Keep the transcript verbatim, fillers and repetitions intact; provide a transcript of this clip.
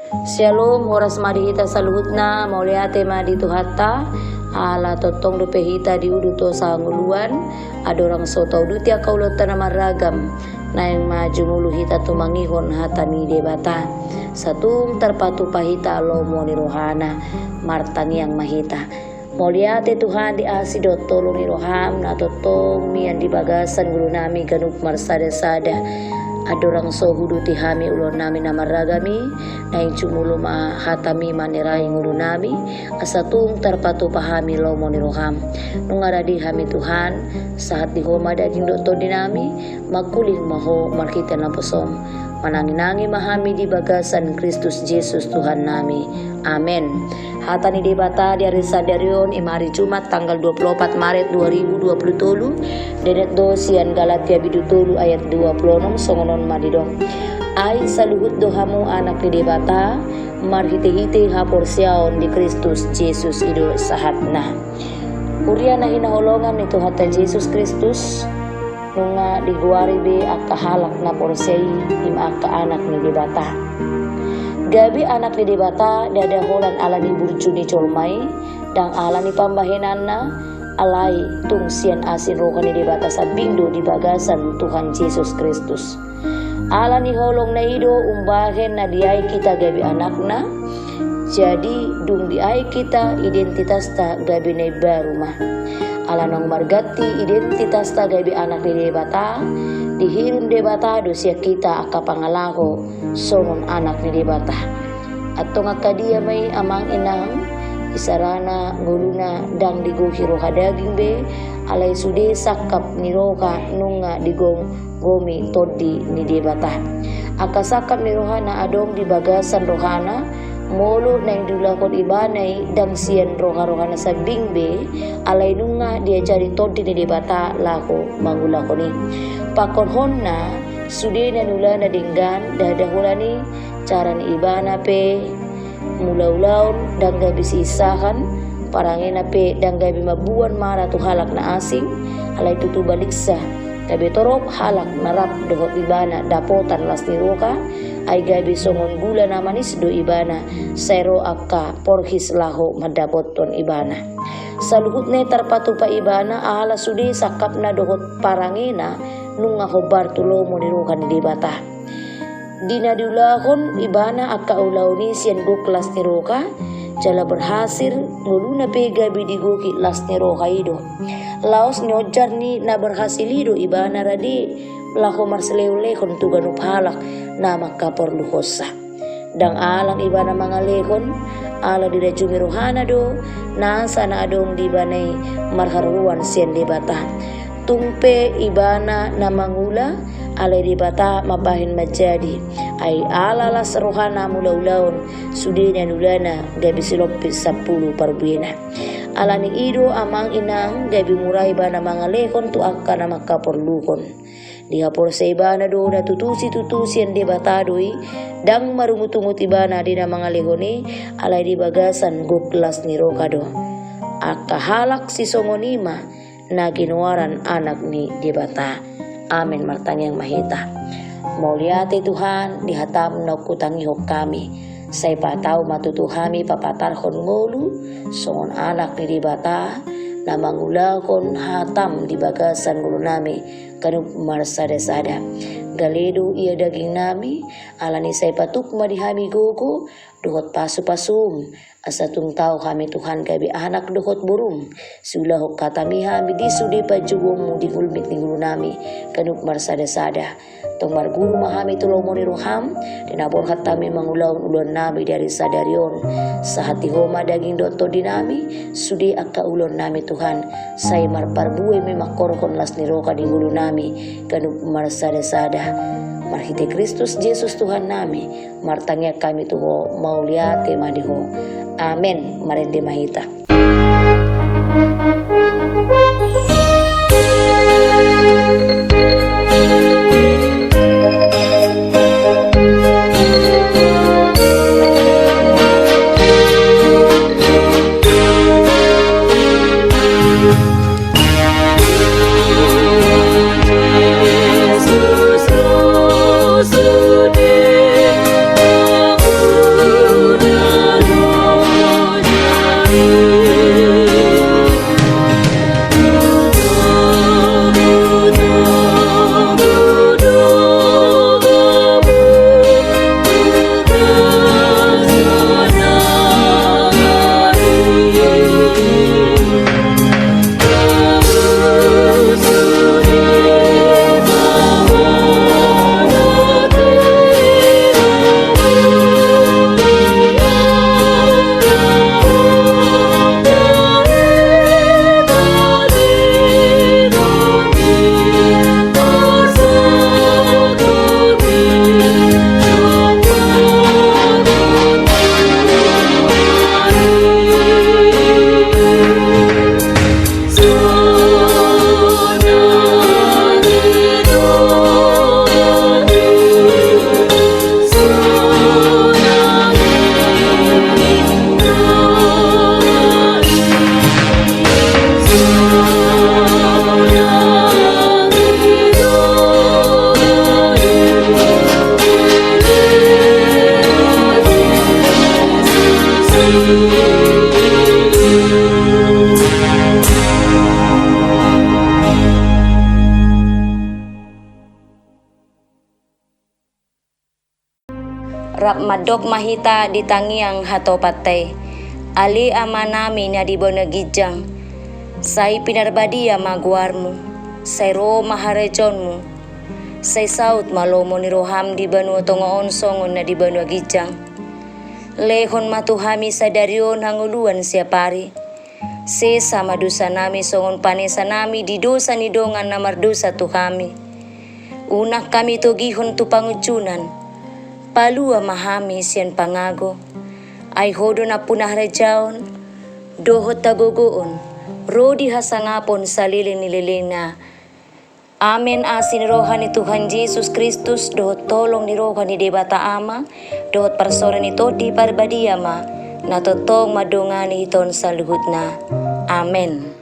Syalom, horas ma di hita saluhutna, mauliate ma di Tuhanta, ala tongtong dope hita diuduti hangoluan, andorang so tauduti angka ulaonta na marragam, naeng ma jumolo hita tumangihon hata ni Debata. Sahat tung tarpatupa hita lomo ni rohana, martangiang ma hita. Mauliate Tuhan di asi dohot holong ni roham na tongtong mian di bagasan ngolunami ganup marsada-sada. Andorang so huuduti hami ulaonnami na marragam i, naeng jumolo ma hatami manerangi ngolunami, asa tung tarpatupa hami lomo ni roham. Nunga rade hami Tuhan, sahat di Ho ma daging dohot tondinami, mangkuling ma Ho marhite naposom. Manangi-nangi ma hami di bagasan Kristus Jesus Tuhannami. Amen. Hata ni Debata di ari sadari on, i ma ari Jumat tanggal dua puluh opat Maret dua ribu dua puluh tolu, didok do sian Galatia bindu tolu ayat dua puluh onom, songon on ma didok. Ai saluhut do hamu anak ni Debata, marhite-hite haporseaon di Kristus Jesus i do sahatna. Huria na hinaholongan ni Tuhanta Jesus Kristus, nunga digoari be angka halak na porsea i, i ma angka anak ni Debata. Gabe anak ni Debata, ndada holan ala ni burju ni jolma i, ndang ala ni pambahenanna, alai tung sian asi ni roha ni Debata sambing do di bagasan Tuhan Jesus Kristus. Ala ni holongna i do umbahen na diae hita gabe anakna, jadi dung diae hita identitasta gabe na imbaru ma. Ala naung marganti identitasta gabe anak ni Debata, dihirim Debata do sian hita angka pangalaho songon anak ni Debata. Antong angka dia ma i amang inang, isarana ngoluna ndang digohi roha daging be, alai sude sangkap ni roha nunga digom- gomi Tondi ni Debata. Angka sangkap ni roha na adong di bagasan rohana, molo naeng diulahon ibana i ndang sian roha-rohana sambing be, alai nunga diajari Tondi ni Debata laho mangulahon i. Pangkorhonna, sude na niulana denggan, ndada holan i, cara ni ibana pe, mangula ulaon, ndang gabe siinsahan, parangena pe ndang gabe mamboan mara tu halak na asing, alai tutu baliksa, gabe torop halak na rap dohot ibana dapotan las ni roha, ai gabe songon gula na manis do ibana, sai ro angka porhis laho mandapothon ibana. Saluhutna i tarpatupa ibana, ala sude sangkapna dohot parangena, nunga hombar tu lomo ni roha ni Debata. Di na diulahon ibana angka ulaon i sian gok las ni roha, jala berhasil, ngoluna pe gabe digohi las ni roha i do. Laos nionjar ni na berhasil i do ibana rade, laho marsilehon-lehon tu ganup halak na mangkaporluhonsa. Ndang alang ibana mangalehon, ala dirajumi rohana do, nasa na adong di ibana i marharoruan sian Debata. Tung pe ibana na mangula, alai Debata mambahen manjadi. Ai ala las rohana mangula ulaon, sude na niulana gabe silompit sampulu parbuena. Ala ni i do amang inang gabe mura ibana mangalehon tu angka na mangkaporluhon. Dihaporseai ibana do na tutu situtu sian Debata do i, ndang marungut-ungut ibana di na mangalehon i, alai di bagasan gok las ni roha do. Angka halak sisongon i ma, na ginoaran anak ni Debata. Amen, martangiang ma hita. Mauliate Tuhan, di hatam naung hutangihon hami. Sai patau ma tutu hami papatarhon ngolu, songon anak ni Debata, na mangulahon hatam di bagasan ngolunami, ganup marsada-sada. Gale do ia dagingnami, ala ni sai patuk ma di hami gogo, dohot pasu-pasum, asa tung tau hami Tuhan gabe anak dohot borum, siulahon hatami hami di sude panjouonmu di gulmit ni ngolunami, ganup marsada-sada. Tong marguru ma hami tu lomo ni roham, di na borhat hami mangulahon ulaonnami di ari sadari on. Sahat di Ho ma daging dohot tondinami, sude angka ulaonnami Tuhan, sai marparbue ma i mangkorhon las ni roha di ngolunami, ganup marsada-sada. Marhite Kristus Jesus Tuhannami, martangiang hami tu Ho, mauliate ma di Ho. Amen. Marende ma hita. Rap mandok ma hita di tangiang hatopanta i. Ale Amanami na di banua ginjang, sai pinarbadia ma goarmu, sai ro ma harajaonmu, sai saut ma lomo ni roham di banua tonga on songon na di banua ginjang. Lehon ma tu hami sadari on hangoluan siap ari. Sesa ma dosanami songon panesanami di dosa ni dongan na mardosa tu hami. Unang hami togihon tu pangunjunan. Palua ma hami sian pangago. Ai Ho do nampuna harajaon dohot hagogoon ro di hasangapon saleleng ni lelengna. Amen. Asi ni roha ni Tuhan Jesus Kristus dohot holong ni roha ni Debata Ama dohot parsaoran ni Tondi Parbadia ma na tongtong mandongani hita on saluhutna. Amen.